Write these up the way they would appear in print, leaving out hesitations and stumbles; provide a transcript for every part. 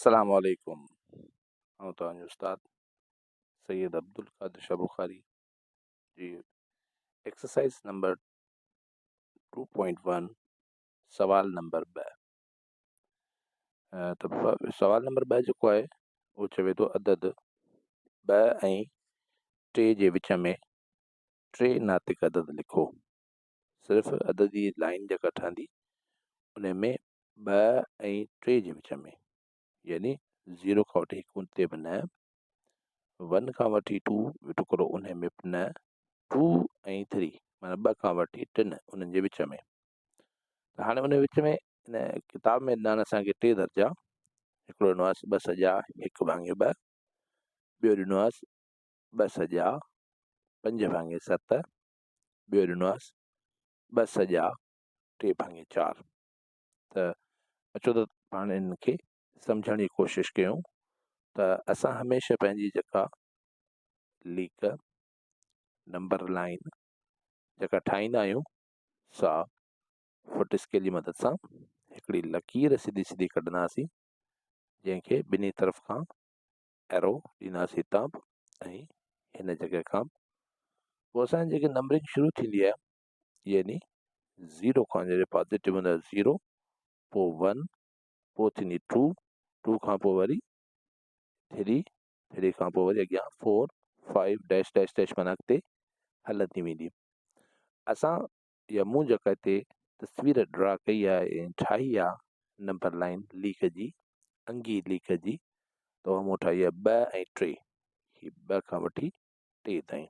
السلام عليڪم آئون توهان جو استاد سيد عبدالقادر شاھ بخاري جي ايڪسرسائز نمبر 2.1 سوال نمبر 2 ته سوال نمبر 2 جيڪو آهي اهو چوي ٿو عدد 2 ۽ 3 جي وچ ۾ ٽي ناتڪ عدد لکو. صرف عددي لائين جيڪا ٺهندي ان ۾ ٻه ۽ ٽي جي وچ ۾ يعني زيرو کان وٺي هڪ تي به نه، ون کان وٺي ٽو ٽڪرو ان ۾ به نه، ٽو ۽ ٿري معنيٰ ٻه کان وٺي ٽن انهن جي وچ ۾. ته هاڻي ان وچ ۾ ان ڪتاب ۾ ڏنا آهن اسان کي ٽي درجا، هڪڙو ڏنو آهي ٻه سڄا هڪ ڀاڱي ٻه، ٻيو ڏنو آهي ٻه سڄا پنج ڀاڱي ست، ٻيو ڏنو آهي ٻه سڄا ٽي ڀاڱي چار. ته اچو ته پاڻ انهن کي سمجهڻ جي ڪوشش ڪيون ته اسان هميشه پنهنجي جيڪا ليڪ نمبر لائن جيڪا ٺاهيندا آهيون سا فٽ اسڪيل جي مدد سان هڪڙي لڪير سڌي سڌي ڪڍنداسين جنهن کي ٻنهي طرف کان ايرو ڏينداسين هتان به ۽ هن جڳهه کان به. پوء اسان جي جيڪي نمبرنگ شروع ٿيندي آهي يعني زيرو کان جڏهن پازيٽو هوندو آهي زيرو پوء ون پوء ٿيندي ٽو، ٽو کان پوء وري ٿري، ٿري کان پوء وري اڳيان four, five, dash dash dash معنيٰ اڳتي هلندي ويندي. اسان يا مون جيڪا هتي تصوير ڊرا ڪئي آهي ۽ ٺاهي آهي نمبر لائن ليڪ جي انگي ليڪ جي ته اها مون ٺاهي آهي ٻه ۽ ٽي، هي ٻه کان وٺي ٽي تائين.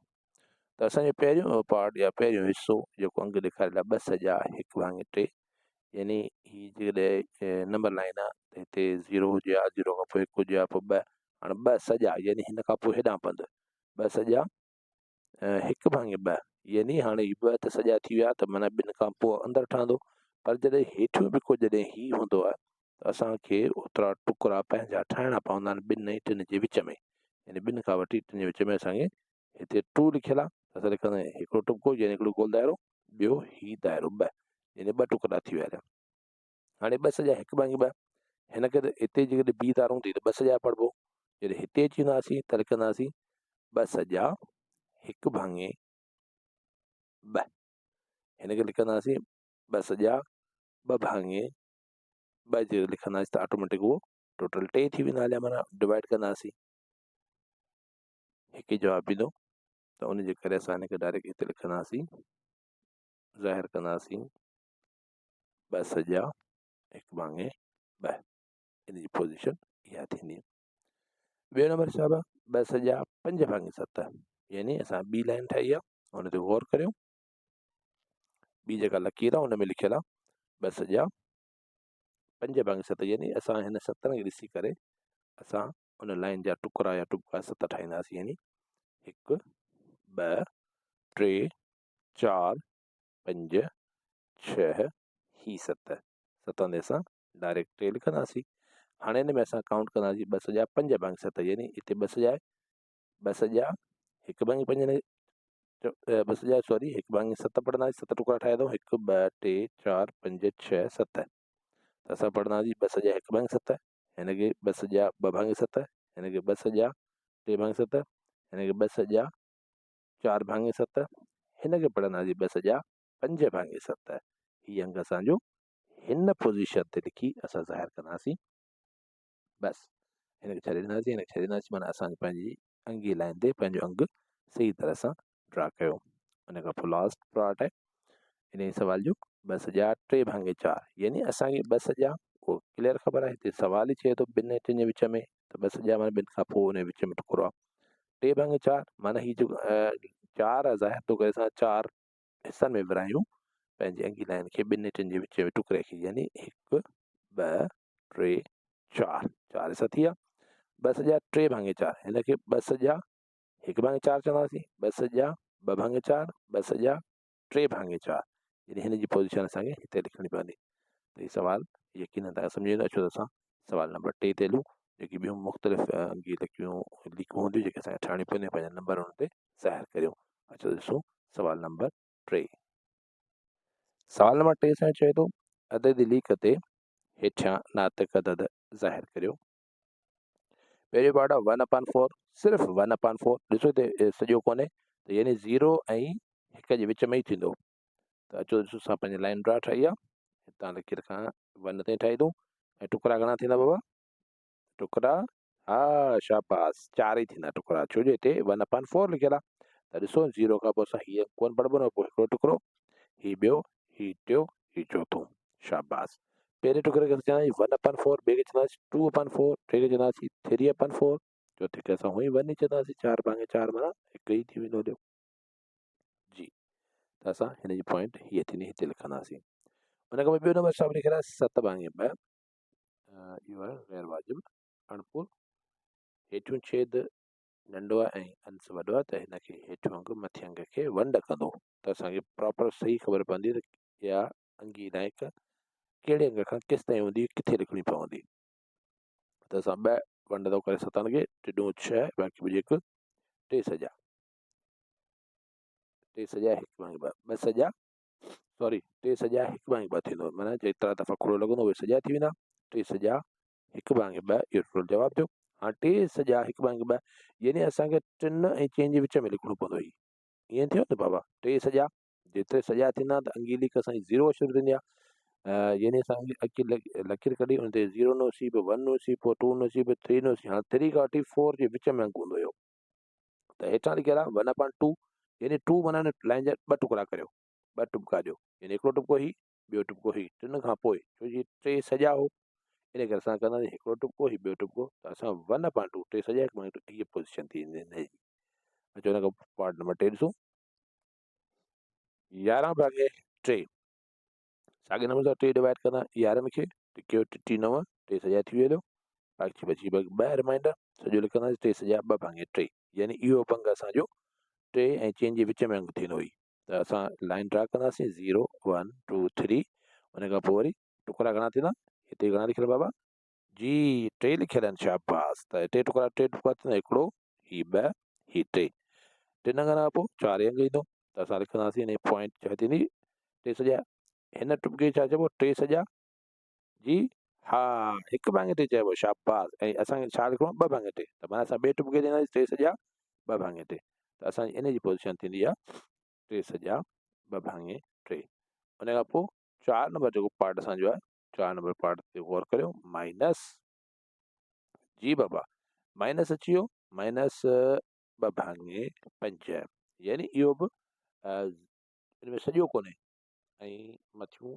ته اسان جو پهريون پارٽ يا پهريون حصو جيڪو انگ ڏيکاريل آهي ٻه سڄا هڪ ڀاڱي ٽي، يعني هي جيڪڏهن نمبر لائن آهي ته هتي زيرو هجي ها، زيرو کان پوء هڪ هجي ها، پوء ٻه، هاڻي ٻه سڄا يعني هن کان پوء هيڏانهن پنڌ ٻه سڄا هڪ ڀاڱي ٻه، يعني هاڻي هي ٻه ته سڄا ٿي ويا ته معنيٰ ٻن کان پوء اندر ٺهندو، پر جڏهن هيٺيون به ڪو جڏهن هي هوندو آهي ته اسان کي اوترا ٽڪرا پنهنجا ٺاهڻا پوندا آهن ٻن ۽ ٽن جي وچ ۾، يعني ٻن کان وٺي ٽن جي وچ ۾ اسان کي هتي ٽو لکيل آهي ته اسان لکندا آهيون هڪڙو ٽڪو يعني هڪڙو گول دائرو، ٻيو هي دائرو ٻه، يعني ٻه ٽڪرا ٿي ويا. هاڻي ٻه سڄا هڪ ڀاڱي ٻه، هن کي ته هتي جيڪڏهن بي تار هوندي ته ٻه سڄا پڙهبو، جڏهن هتي اچي وينداسين ته لکنداسين ٻه سڄا هڪ ڀاڱي ٻه، هن کي لکنداسين ٻه سڄا ٻه ڀاڱي ٻه، جي لکنداسين ته آٽوميٽڪ اهو ٽوٽل ٽي ٿي ويندا هليا، معنيٰ ڊوائيڊ ڪنداسين هڪ ئي جواب ايندو، ته ان جي ڪري اسان هن کي ڊائريڪٽ هتي لکنداسين، ظاهر ڪنداسين ٻه سڄا هڪ ڀاڱي ٻه، ان جي پوزيشن اها ٿيندي. ٻيو نمبر حساب آهي ٻه سڄا پنج ڀاڱي ست، يعني اسان ٻي لائن ٺاهي آهي ان تي غور ڪريو، ٻي جيڪا لڪير آهي ان ۾ لکيل آهي ٻه سڄا پنج ڀاڱي ست، يعني اسان هن ستن کي ڏسي ڪري اسان ان لائن جا ٽڪرا يا ٽٻڪا ست ٺاهينداسين، يعني هڪ ٻه ٽي چار پنج ڇهه هي ست، ستن تي اسان ڊائريڪٽ ٽي لکنداسين. هاڻي هن ۾ اسان ڪائونٽ ڪنداسين ٻه سڄا پنج ڀاڱي ست، يعني هتي ٻه سڄا ٻه سڄا هڪ ڀاڱي پنج ٻه سڄا سوري هڪ ڀاڱي ست پڙهنداسين، ست ٽڪرا ٺاهيا اٿئون هڪ ٻه ٽي چار پنج ڇهه ست، ته اسان پڙهنداسين ٻه سڄا هڪ ڀاڱي ست، هن کي ٻه سڄا ٻه ڀاڱي ست، هن کي ٻه سڄا ٽي ڀاڱي ست، هن کي ٻه سڄا چار ڀاڱي ست، هن کي پڙهنداسين ٻه سڄا پنج ڀاڱي ست. هي انگ اسان جو هن پوزيشن تي لکي اسان ظاهر ڪنداسين. بس هن کي ڇڏي ڏينداسين، هن کي ڇڏي ڏينداسين، معنيٰ اسان پنهنجي انگي لائن تي پنهنجو انگ صحيح طرح سان ڊرا ڪيو. ان کان پوء لاسٽ پارٽ آهي ان سوال جو ٻه سڄا ٽي ڀاڱي چار، يعني اسان کي ٻه سڄا اهو ڪليئر خبر آهي، هتي سوال ئي چئي ٿو ٻن ۽ ٽن جي وچ ۾ ته ٻه سڄا معنيٰ ٻن کان پوء ان وچ ۾ ٽڪرو آهي. ٽي ڀاڱي چار معنيٰ هي جيڪو چار آهي ظاهر ٿو ڪري اسان چار حصن ۾ ورهايون پنهنجي انگي لائن کي ٻن ۽ ٽن جي وچ ۾ ٽڪري کي، يعني هڪ ٻه ٽي چار، چار حصا ٿي ويا. ٻه سڄا ٽي ڀاڱي چار، هن کي ٻه سڄا هڪ ڀاڱي چار چونداسين، ٻه سڄا ٻه ڀاڱي چار، ٻه سڄا ٽي ڀاڱي چار، يعني هن جي پوزيشن اسان کي هتي لکڻي پوندي. ته هي سوال يقينن توهان کي سمجهي ويندو. اچو ته اسان سوال نمبر 3 تي هلون، جيڪي ٻيون مختلف انگي لڪيون ليڪون هونديون جيڪي اسان کي ٺاهڻيون پونديون، پنهنجا نمبر ان تي ظاهر ڪريون. اچو ته ڏسون سوال نمبر 3. سوال نمبر 3 اسان کي چوي ٿو عددي ليڪ تي هيٺيان ناتڪ عدد ظاهر ڪريو. पहिरियों पार्ट आहे 1/4, सिर्फ़ु 1/4। ॾिसो हिते सॼो कोन्हे, त यानी 0 ऐं 1 जे विच में ई थींदो। त अचो ॾिसो असां पंहिंजी लाइन ड्रा ठाही आहे, हितां लकीर खां 1 ताईं ठाहींदो। ऐं टुकड़ा घणा थींदा बाबा? टुकड़ा हा शाबाश 4 ई थींदा टुकड़ा, छो जो हिते 1/4 लिखियलु आहे। त ॾिसो 0 खां पोइ असां हीअ कोन पढ़िबो न, पोइ हिकिड़ो टुकड़ो, हीउ ॿियो, हीउ टियों, हीउ चोथों। शाबाश। पहिरें टुकड़े खे असां चवंदासीं 1/4, ॿिए खे चवंदासीं 2/4, टे खे चवंदासीं 3/4, चोथे खे असां उहा ई 1 ई चवंदासीं, 4/4 माना 1 ई थी वेंदो हलियो जी। त असां हिन जी पॉइंट हीअ थींदी, हिते लिखंदासीं। हुन खां पोइ ॿियो नंबर छा लिखियलु आहे? 7/2। इहो आहे ग़ैर वाजिब अणपूर। हेठियों छेद नंढो आहे ऐं अंश वॾो आहे, त हिनखे हेठियों अंग मथे अंग खे वंड कंदो, त असांखे प्रॉपर सही ख़बर पवंदी त इहा अंगी लाइक कहिड़े अंग खां केसि ताईं हूंदी, किथे लिखणी पवंदी। त असां ॿ वंड थो करे सतनि खे, टिॾो 6, बाक़ी बचे हिकु, टे सॼा, टे सॼा हिकु भाङे ॿ, ॿ सॼा, सॉरी टे सॼा हिकु भाङे ॿ थींदो, माना जेतिरा दफ़ा खुड़ो लॻंदो उहे सॼा थी वेंदा। टे सॼा हिकु भाङे ॿ, इहो टोटल जवाबु थियो। हाणे टे सॼा हिकु भाङे ॿ, यानी असांखे टिनि ऐं चइनि जे विच में लिखिणो पवंदो। हीउ ईअं थियो न बाबा, टे सॼा जेतिरे सॼा थींदा त अंगी लीक असांजी 0 शुरू थींदी आहे। यानी असांखे लकीर कढी हुन ते 0 ॾिनोसीं, पोइ 1 ॾिनोसीं, पोइ 2 ॾिनोसीं, पोइ 3 ॾिनोसीं। हाणे 3 खां वठी 4 जे विच में अंग हूंदो हुयो। त हेठां लिखियलु आहे 1/2, यानी 2 माना लाइन जा ॿ टुकड़ा करियो, ॿ टुपका ॾियो, यानी हिकिड़ो टुपको ही, ॿियो टुपको ही। टिनि खां पोइ छो जी टे सॼा हो, इन करे असां कंदासीं हिकिड़ो टुपको ही, ॿियो टुपको, त असां 1/2 टे सॼा हिकु भाङे 2, हीअ पोज़ीशन थी वेंदी हिन जी। अचो हुन खां पार्ट नंबर 3 ॾिसूं, 11/3। साॻे नमूने सां 3 डिवाइड कंदा 11 खे, टिकियो टिटी 9, टे सॼा थी वियो, बाक़ी बची ॿ रिमाइंडर, सॼो लिखंदासीं टे सॼा ॿ भाङे 3, यानी इहो अंग असांजो 3 ऐं 4 जे विच में अंग थींदो ई। त असां लाइन ड्रा कंदासीं 0 1 2 3, हुन खां पोइ वरी टुकड़ा घणा थींदा? हिते घणा लिखियल बाबा? जी 3 लिखियल आहिनि, शाबाश। त टे टुकड़ा, टे टुकड़ा थींदा, हिकिड़ो, हीउ ॿ, हीउ टे। टिनि अंगनि खां पोइ 4 अंग ईंदो, त असां लिखंदासीं हिन पॉइंट छा थींदी? टे सॼा। हिन टुपके छा चइबो? टे सॼा जी हा, हिकु भाङे 3 चइबो, शाबाश। ऐं असांखे छा लिखिणो आहे? ॿ भाङे 3, त माना असां ॿिए टुपके ॾींदासीं टे सॼा ॿ भाङे 3, त असांजी इन जी पोज़ीशन थींदी आहे टे सॼा ॿ भाङे 3। हुन खां पोइ 4 नंबर जेको पार्ट असांजो आहे, 4 नंबर पार्ट ते गौर करियो, माइनस जी बाबा माइनस अची वियो, माइनस ॿ भाङे 5, यानी इहो बि हिन में सॼो कोन्हे ऐं मथियूं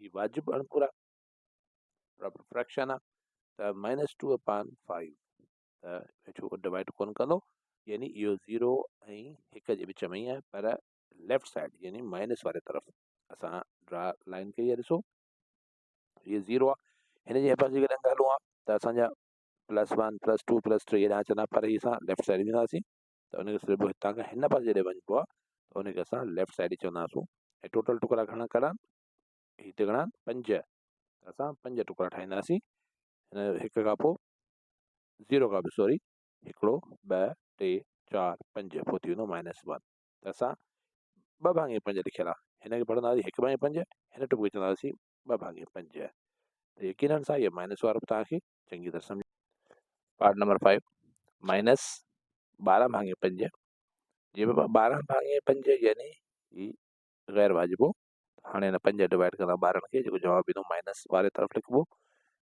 ही वाजिब अणपूर आहे, प्रॉपर फ्रैक्शन आहे, त -2/5, त हेठियों डिवाइड कोन कंदो, यानी इहो 0 ऐं 1 जे विच में ई आहे, पर लेफ्ट साइड यानी माइनस वारे तरफ़ असां ड्रा लाइन कई आहे। ॾिसो हीअ 0 आहे, हिन जे पासे जेकॾहिं अंग हलूं हा त असांजा +1 +2 +3 हेॾां अचंदा, पर हीअ असां लेफ्ट साइड वेंदासीं, त हुनखे सिर्फ़ु हितां खां हिन पासे जॾहिं वञिबो आहे त हुनखे असां लेफ्ट साइड ई चवंदासूं। ऐं टोटल टुकड़ा घणा करणा? हिते घणा? 5, त असां 5 टुकड़ा ठाहींदासीं। हिन हिकु खां पोइ 0 खां बि सॉरी, हिकिड़ो, ॿ, टे, 4, 5, पोइ थी वेंदो -1, त असां ॿ भाङे 5 लिखियलु आहे, हिनखे पढ़ंदासीं हिकु भाङे 5, हिन टुपके चवंदासीं ॿ भाङे 5। त यकीननि सां इहो माइनस वारो बि तव्हांखे चङी तरह सम्झ। Part number 5, minus 12/5। जी बाबा 12/5 यानी ही ग़ैर वाजिब हो। हाणे हिन 5 डिवाइड कंदा 12 खे, जेको जवाबु ईंदो माइनस वारे तरफ़ लिखिबो,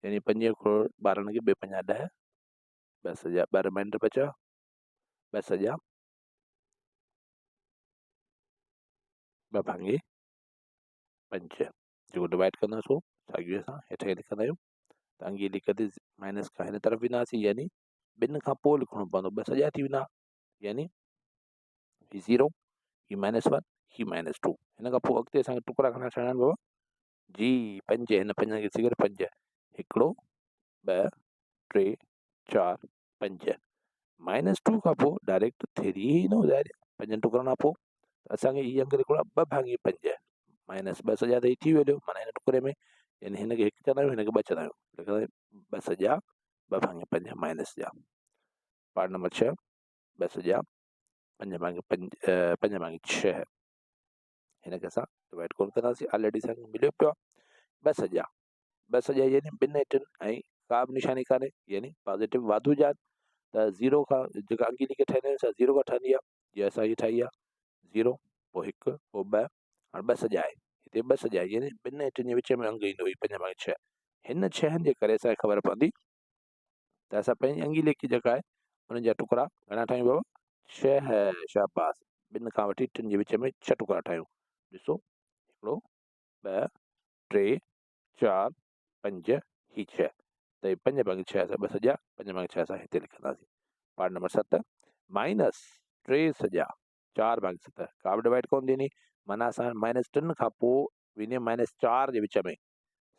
यानी पंज करोड़ 12 खे ॿ पंजा 10, ॿ सॼा ॿ रिमाइंडर बचा, ॿ सॼा ॿ भाङे 5, जेको डिवाइड कंदासीं साॻियो असां हेठि लिखंदा आहियूं। त अंगी लिख ते माइनस खां हिन तरफ़ वेंदासीं, यानी ॿिनि खां पोइ लिखिणो पवंदो, ॿ सॼा थी वेंदा, यानी ही 0, ही -1, ही -2। हिन खां पोइ अॻिते असांखे टुकड़ा घणा ठाहिणा आहिनि बाबा? जी 5, हिन 5 खे ॾिसी करे 5, हिकिड़ो, ॿ, टे, 4, 5, -2 खां पोइ डायरेक्ट 3 ई ईंदो ज़ाहिर पंजनि टुकड़नि खां पोइ। त असांखे इहो अंग लिखिणो आहे ॿ भाङे 5, माइनस ॿ सॼा त ही थी वियो, माना हिन टुकड़े में, यानी हिनखे 1 चवंदा आहियूं, हिनखे 2 चवंदा आहियूं, लिखंदा ॿ सॼा ॿ भाङे 5 माइनस जा। पार्ट नंबर 6, ॿ सॼा पंज भाङे पंज, पंज भाङे 6, हिनखे असां डिवाइड कोन कंदासीं, ऑलरेडी असांखे मिलियो पियो आहे। ॿ सॼा, ॿ सॼा यानी ॿिनि ऐं टिनि ऐं ڪا به نشاني ڪانهي يعني پازيٽو واڌو جان ته زيرو کان جيڪا انگي ليڪ ٺاهيندا آهيون سا زيرو کان ٺهندي آهي جيئن اسان هي ٺاهي آهي زيرو پوء هڪ پوء ٻه هاڻي ٻه سڄا آهي هتي ٻه سڄا آهي يعني ٻن ۽ ٽن جي وچ ۾ انگ ايندو هي پنج ڀاڱي ڇهه هن ڇهن جي ڪري اسان کي خبر پوندي ته اسان پنهنجي انگي ليکي جيڪا آهي انهن جا ٽڪرا گهڻا ٺاهيون بابا ڇهه شاباس ٻن کان وٺي ٽن جي وچ ۾ ڇهه ٽڪرا ٺاهيون ڏسو هڪڙو ٻه ٽي چار پنج هي ڇهه ته هي پنج ڀاڱي ڇهه اسان ٻه سڄا پنج ڀاڱي ڇهه اسان هتي لکنداسين. پارٽ نمبر ست مائنس ٽي سڄا چار ڀاڱي ست ڪا به ڊوائيڊ ڪونه ٿيندي معنيٰ اسان مائنس ٽن کان پوء ويندي مائنس چار جي وچ ۾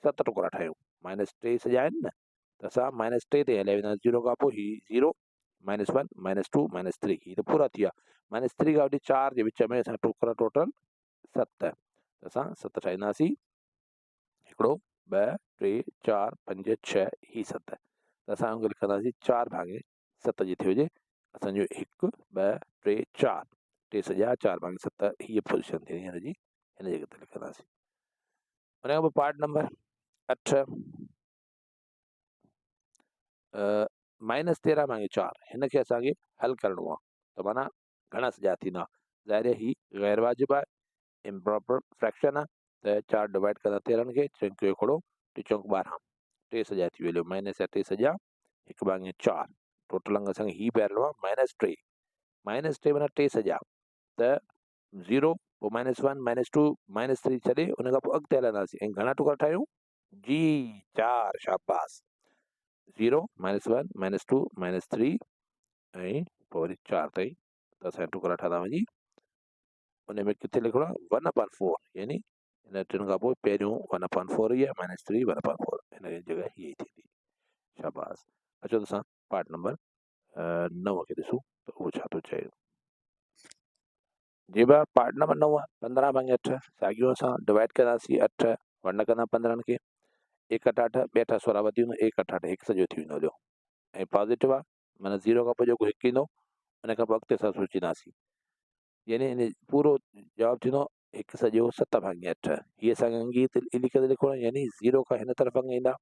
ست ٽڪرا ٺاهيون مائنس ٽي سڄا آهن نه ته اسان مائنس ٽي تي هليا وينداسين زيرو کان پوء هي zero minus one minus two minus three هي ته پورا ٿي ويا مائنس ٿري کان وٺي چار جي وچ ۾ اسان ٽڪرا ٽوٽل ست ته اسان ست ٺاهينداسين هڪڙو ٻه ٽي چار پنج ڇهه هي ست ته اسان ان کي لکنداسين چار ڀاڱي ست جتي هجي اسانجو هڪ ٻه ٽي چار ٽي سڄا چار ڀاڱي ست هيء پوزيشن ٿيندي هن جي هن جڳهه تي لکنداسين ان کان پوء پارٽ نمبر اٺ مائنس تيرهن ڀاڱي چار هن کي اسانکي حل ڪرڻو آهي ته معنيٰ گهڻا سڄا ٿيندا ظاهر هي غير واجب آهي امپراپر فريڪشن آ ته چار ڊوائيڊ ڪندا تيرهن کي چونڪ هڪڙو ٽي چونڪ ٻارهن ٽي سڄا ٿي ويو مائنس ٽي سڄا هڪ ڀاڱي چار ٽوٽل انگ اسان کي هي بيهارڻو آ مائنس ٽي مائنس ٽي معنيٰ ٽي سڄا ته زيرو پوء minus one minus two minus three ڇڏي ان کان پوء اڳتي هلنداسين ۽ گهڻا ٽڪرا ٺاهيون جي چار شاباس zero minus one minus two minus three ۽ پوء وري چار تائين ته اسان ٽڪرا ٺاهيا وڃي ان ۾ ڪٿي لکڻو آهي ون اپان فور يعني هن ٽن کان پوء پهريون ون اپان فور ئي آهي مائنس ٿري ون اپان فور هن جي جڳهه هي ئي ٿيندي شاباس اچو ته اسان پارٽ نمبر نو کي ڏسون ته اهو ڇا ٿو چئي جي با پارٽ نمبر نو پندرهن ڀاڱي اٺ ساڳيو اسان ڊوائيڊ ڪنداسين اٺ ونڊ ڪندا پندرهن کي ايڪ اٺ اٺ ٻه اٺ سورهن وڌي ويندو ايڪ اٺ اٺ هڪ سڄو ٿي ويندو هليو ۽ پازيٽو آهي معنيٰ زيرو کان پوء جيڪو هڪ ايندو ان کان پوء اڳتي اسان سوچينداسين يعني ان پورو جواب ٿيندو هڪ سڄو ست ڀاڱي اٺ هي اسان کي انگي لکي ٿو لکڻو يعني زيرو کان هن طرف انگ ايندا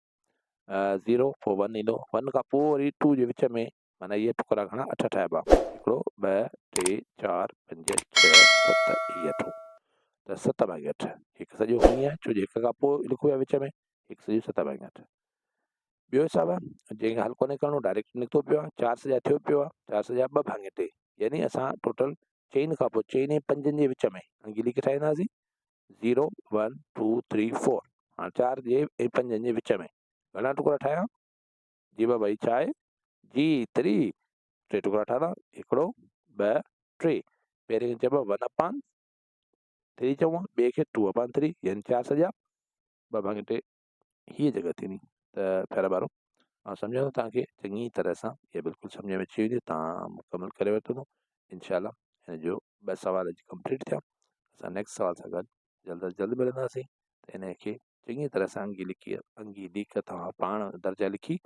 زيرو پوء ون ايندو ون کان پوء وري ٽو جي وچ ۾ معنيٰ اهي ٽڪرا گهڻا اٺ ٺاهبا هڪڙو ٻه ٽي چار پنج ڇهه ست هي اٺون ته ست ڀاڱي اٺ هڪ سڄو هئي آهي ڇو جو هڪ کان پوء لکو ويا وچ ۾ هڪ سڄو ست ڀاڱي اٺ ٻيو حساب آهي جنهن کي حل ڪونهي ڪرڻو ڊائريڪٽ نڪتو پيو آهي چار سڄا ٿيو پيو آهي چار سڄا ٻه ڀاڱي ٽي يعني اسان ٽوٽل چئن کان پوء چئن ۽ پنجن جي وچ ۾ انگي لکي ٺاهينداسين zero one two three four هاڻي چار جي ۽ پنجن جي وچ ۾ گهڻا ٽڪرا ٺاهيا جي بابا هي ڇا آهي جي ٿري ٽي ٽڪرا ٺاهيا هڪڙو ٻه ٽي پهرين کي چئبو ون اپان ٿري چئون ٻئي کي ٽو اپان ٿري يعني چار سڄا ٻه ڀاڱي ٽي هيء جڳهه ٿيندي ته پيارا ٻارو آئون سمجهان ٿو توهان کي چڱي طرح سان اها بلڪل سمجهه ۾ اچي ويندي توهان مڪمل ڪري ورتو هوندو انشاء الله هن جو ٻه سوال اڄ ڪمپليٽ ٿيا اسان نيڪسٽ سوال سان گڏ جلد از جلد ملنداسين ته ان کي چڱي طرح سان انگي لکي انگي ليک توهان پاڻ درجا لکي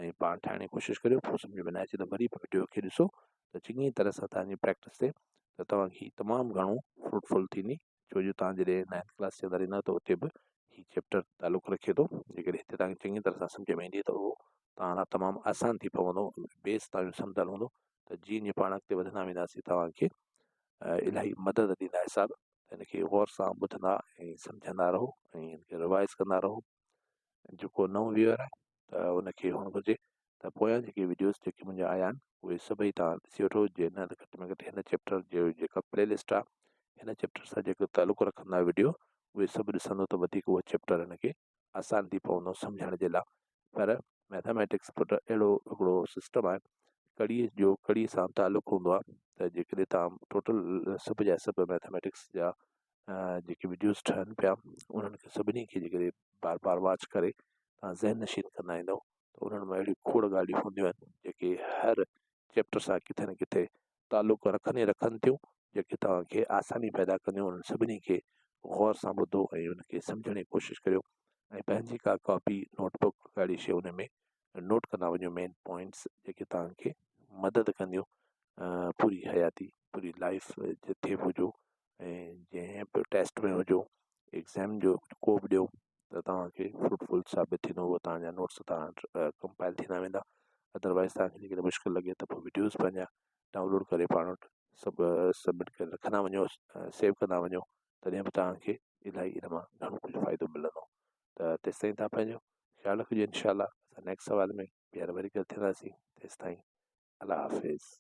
۽ پاڻ ٺاهڻ جي ڪوشش ڪريو پوء سمجهه ۾ نه اچي ته وري به وڊيو کي ڏسو ته چڱي طرح سان توهان جي پريڪٽس ٿئي ته توهان کي تمام گهڻو فروٽفل ٿيندي ڇو جو توهان جڏهن نائنٿ ڪلاس جي اندر ايندا ته اتي به هي چيپٽر تعلق رکي ٿو جيڪڏهن هتي توهان کي چڱي طرح سان سمجهه ۾ ايندي ته اهو توهان لاء تمام آسان ٿي پوندو بيس توهان جو سمجهيل هوندو ته جيئن جيئن پاڻ اڳتي وڌندا وينداسين توهان کي الاهي مدد ڏيندا حساب هن کي غور سان ٻڌندا ۽ سمجهندا رهو ۽ هن کي روائز ڪندا رهو جيڪو نئون ويوئر آهي ته ان کي هئڻ گهرجي ته پويان جيڪي وڊيوز جيڪي منهنجا آيا آهن اهي سڀئي توهان ڏسي وٺو جي نه ته گهٽ ۾ گهٽ هن چيپٽر جو جيڪا پلي لسٽ آهي هن چيپٽر سان جيڪو تعلق رکندا وڊيو اهي سڀ ڏسندو ته وڌيڪ اهو چيپٽر هن کي آسان ٿي پوندو سمجهڻ جي لاء پر ميٿاميٽڪس پٽ اهڙو هڪڙو سسٽم آهي ڪڙي جو ڪڙي سان تعلق هوندو آهي ته جيڪڏهن توهان ٽوٽل سڀ جا سڀ ميٿاميٽڪس جا جيڪي وڊيوز ٺهن پيا انهن کي سڀني کي جيڪڏهن بار بار واچ ڪري توهان ذهن نشين ڪندا ايندو ته انهن ۾ اهڙيون کوڙ ڳالهيون هونديون آهن جيڪي هر چيپٽر سان ڪٿي نه ڪٿي تعلق رکن ئي رکن ٿيون جيڪي توهان کي آساني پيدا ڪنديون انهن سڀني کي غور سان ٻڌو ۽ ان کي سمجهڻ جي ڪوشش ڪريو ۽ پنهنجي ڪا ڪاپي نوٽ بڪ ڪا اهڙي شي ان ۾ نوٽ ڪندا وڃو مين پوائنٽس جيڪي توهان کي مدد ڪنديون پوري حياتي پوري لائف جٿي به هجو ۽ جنهن به ٽيسٽ ۾ هجو ايگزام جو ڪو به ڏيو. ته توهان کي فروٽفل ثابت ٿيندو اهو توهان جا نوٽس توهان وٽ ڪمپائل ٿيندا ويندا ادروائز توهان کي جيڪڏهن مشڪل لڳي ته پوء وڊيوز پنهنجا ڊائونلوڊ ڪري پاڻ وٽ سڀ سبمٽ ڪري رکندا وڃو سيو ڪندا وڃو تڏهن به توهان کي الاهي ان مان گهڻو ڪجهه فائدو ملندو ته تيستائين توهان پنهنجو خيال رکجو انشاء الله اسان نيڪسٽ سوال ۾ ٻيهر وري گڏ ٿينداسين تيستائين الله حافظ.